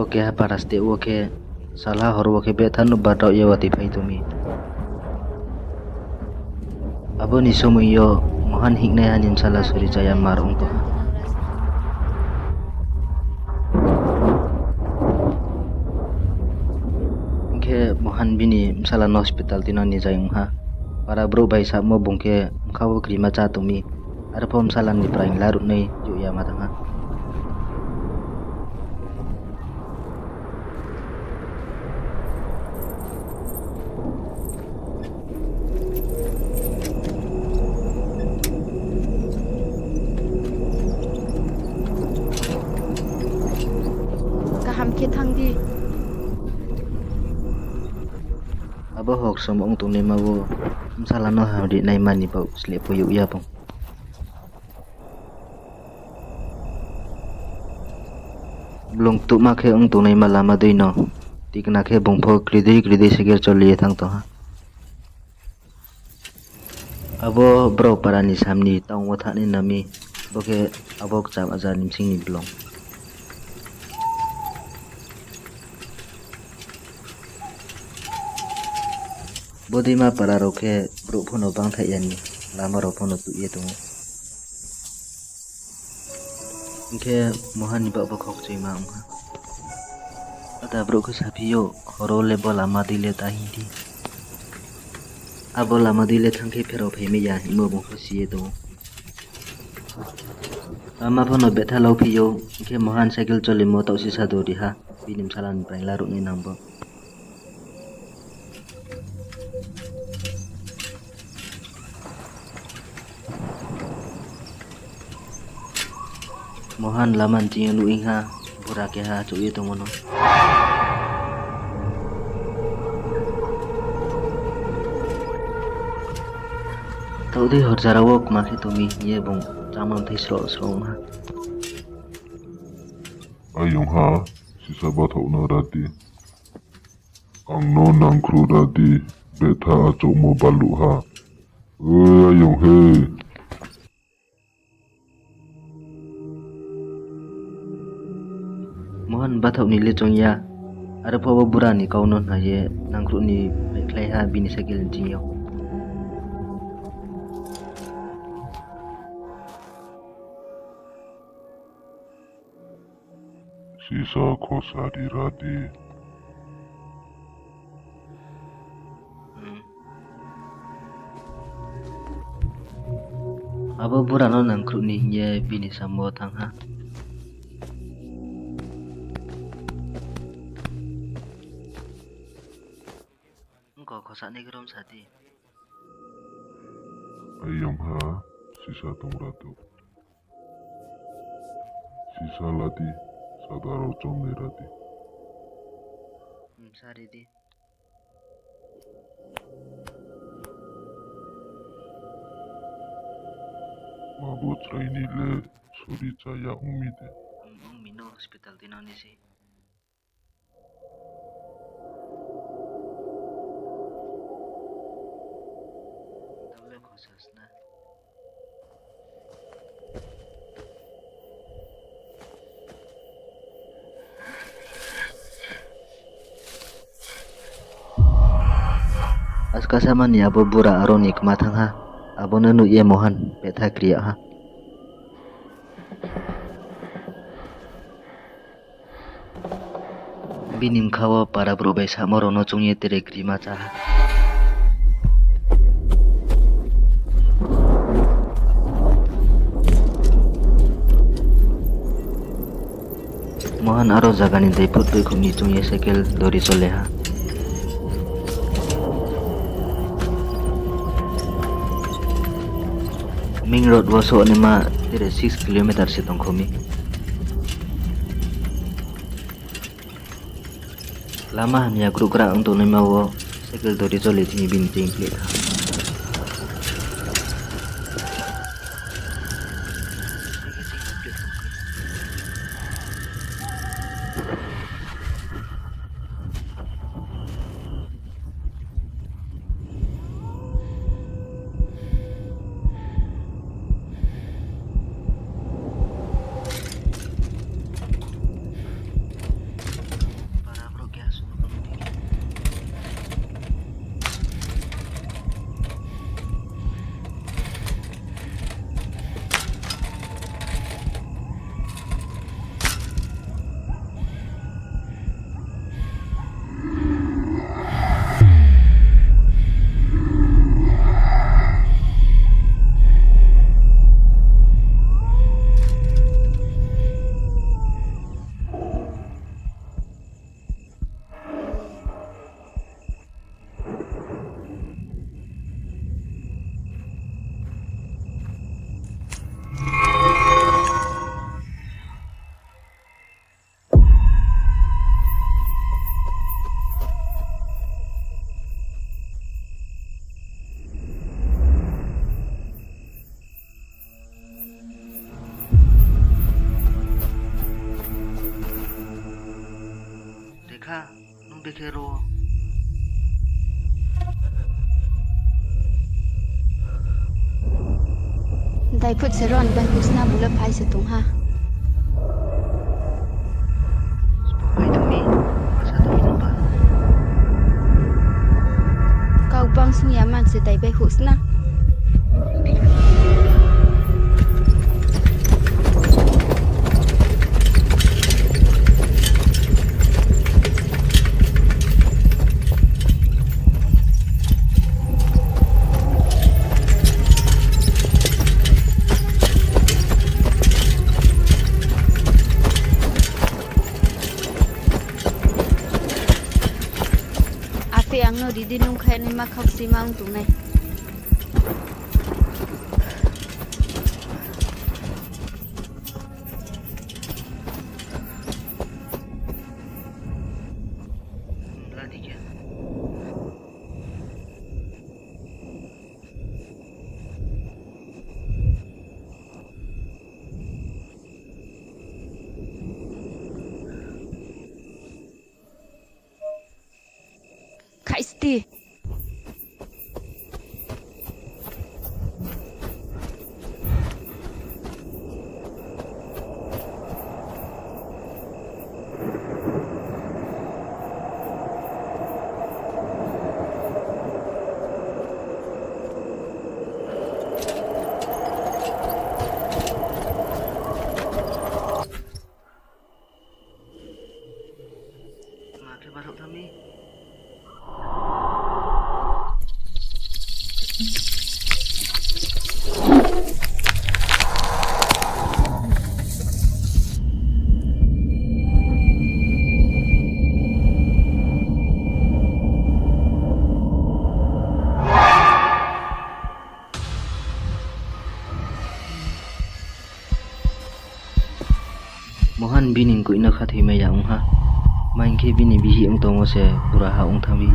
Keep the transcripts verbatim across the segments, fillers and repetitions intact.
Keha para steh wo khe, salha hor wo khe betha nuh bardaoh ye watoi phai tong mi. Abo ni somoi yo Mohan hingnaiha ni bsala sori chaya mar ong tong ha. Hing khe Mohan bini bsala no hospital tui no ni zai ong ha. Para brouh bai samo bung khe bkha wo krima chá tong mi. Arphuh bsala ni praing laruhnai youh ya ma thanng ha. Kaham khe thanng di. Abo hor som ong tongnaima wo bsala no hamri naima ni baoh sleh pho youh ya bung. Blung ktuhma khe ong tongnaima lama dei no tikna khe bung pho kridei kridei cycle choli ye thanng tong ha. Abo brao para ni sam ni town wo thanngnai na mi, bo khe abo kcham aja ni bsing ni blung. Bo deima para rao khe brouh pho no bangthaih ya ni, lama rao pho no tuh ye tong ou. Hing khe Mohan ni baoh pho khokchoima ong ha. Ada brouh khe saphi ou, horo le bo lama dei le ta hing di. Abo lama dei le thanng khe pherao phaimai ya hingmo bung pho si ye tong ou. Lama pho no betha lauphi ou, hing khe Mohan cycle cholimo taoh sisa dori ha, bini bsala ni praing laruhnai nang bo. Mohan lama ni ching yo nuh ing ha, bura keha achouh ye tongmo no. Taoh dei hor jara wo kma khe tong mi hing ye bung chámang thai sroh sroh ong ha. Ayong ha, sisa bathaoh no ra di. Ang no nangkhruh ra di, betha achouhmo baluh ha. Oi ayong he. Mohan bathaoh ni le choung ya, arphuh bo bura ni kau no hna ye nangkhruh ni baihkhlai ha bini cycle ni ching yo. Sisa khosari ra di. Abo bura no nangkhruh ni hing ye bini samo thanng ha. Ongko khosa ni krom sa di. Ayong ha, sisa tong ra di. Sisa la di, sada rao chomnai ra di. Sa ri di. Abo chrai ni le sori chaya ong mi de? Ong mi no, hospital tui nang ni se. Tabo le khosas na. Askasa mani abo bura aro ni kma thanng ha, abo no nuh ye Mohan betha kri yag ha. Bini bkha wo para brouh bai samo rao no choung ye tere krima chá ha. Mohan aro zaga ni daiphut boikhouh ni choung ye cycle dori chole ha. Main road wo souhnaima tere six kilometer se tongkho mi. Lama hamya gruhgra ong tongnaima wo cycle dori chole thing bini ching pleh tha. Khe ro. Daiphut se ron, daiphut sna bule phai se tong ha. Sbo hai tong mi, masa tong mi tong ba. Kau bang sung ya man se dai bai huh sna. Aphi ang no ridi nung khai nai ma khausi ma ong tongnai. Khaisti. Ma khe bathouh tha mi. Mohan bini mkoih no khathoimai ya ong ha. Ma hing khe bini bihih ong tongmo se buraha ong thanng mi.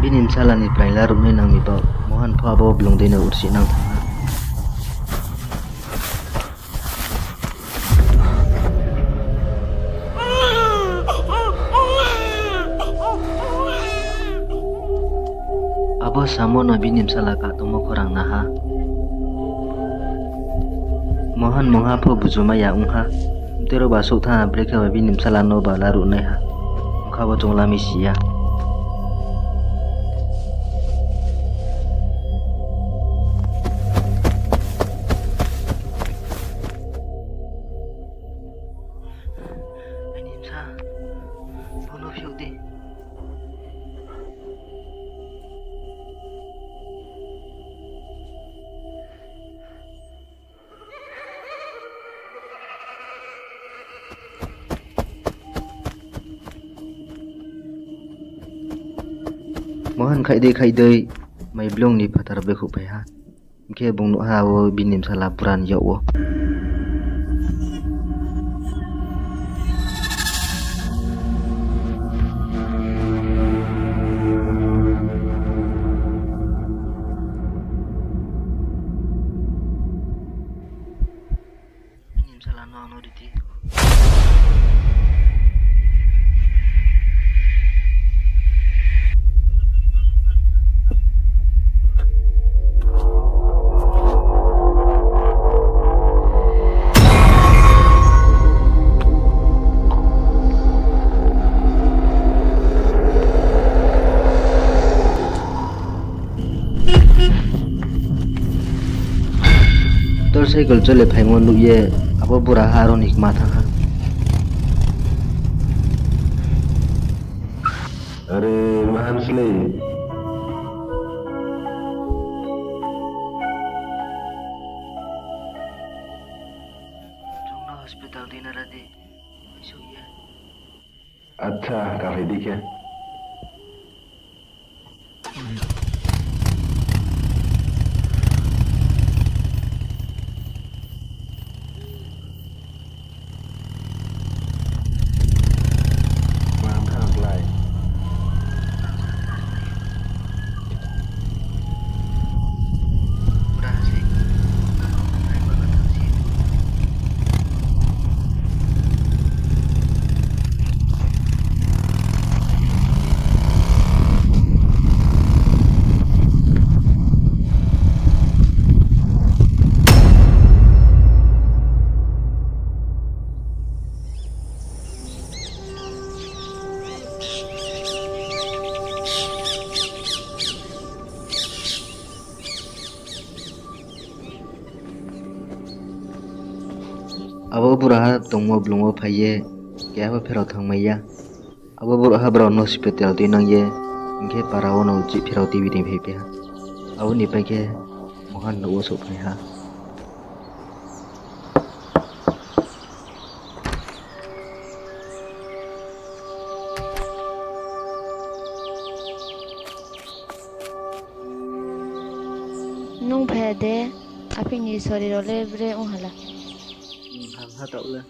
Bini bsala ni praing laruhnai nang mi baoh Mohan pho abo blung dei no ursih nang thanng ha. Abo samo no bini bsala kah tongmo khorang na ha. Mohan mungha pho bujumai ya ong ha. Mtero ba souhtha brekhe ba bini bsala no ba laruhnai ha. Ongkha bo chung lami si ya. Aini bsa, bono phiouh di. Mohan khaih dei khaih dei, mai blung ni phathar baihkhouh phai ha. Hing khe bung nuh ha wo bini bsala bura ni yak wo. Bini bsala no ang no ridi. Motorcycle chole phaimo nuh ye abo buraha aro ni kma thanng ha. Are, mahan slei. Chung no hospital dei na ra di. Acha, kaphai di khe. Buraha tongmo blung wo phai ye keha pho pherao thanngmai ya. Abo buraha brao no hospital tuinang ye, hing khe para wo no chih pherao tuibi ni phaipai ha. Abo ni pai khe Mohan nouh wo souhphai ha. Nung phai ya de, apheih ni sori rao le bre ong ha la? Hamha taoh le.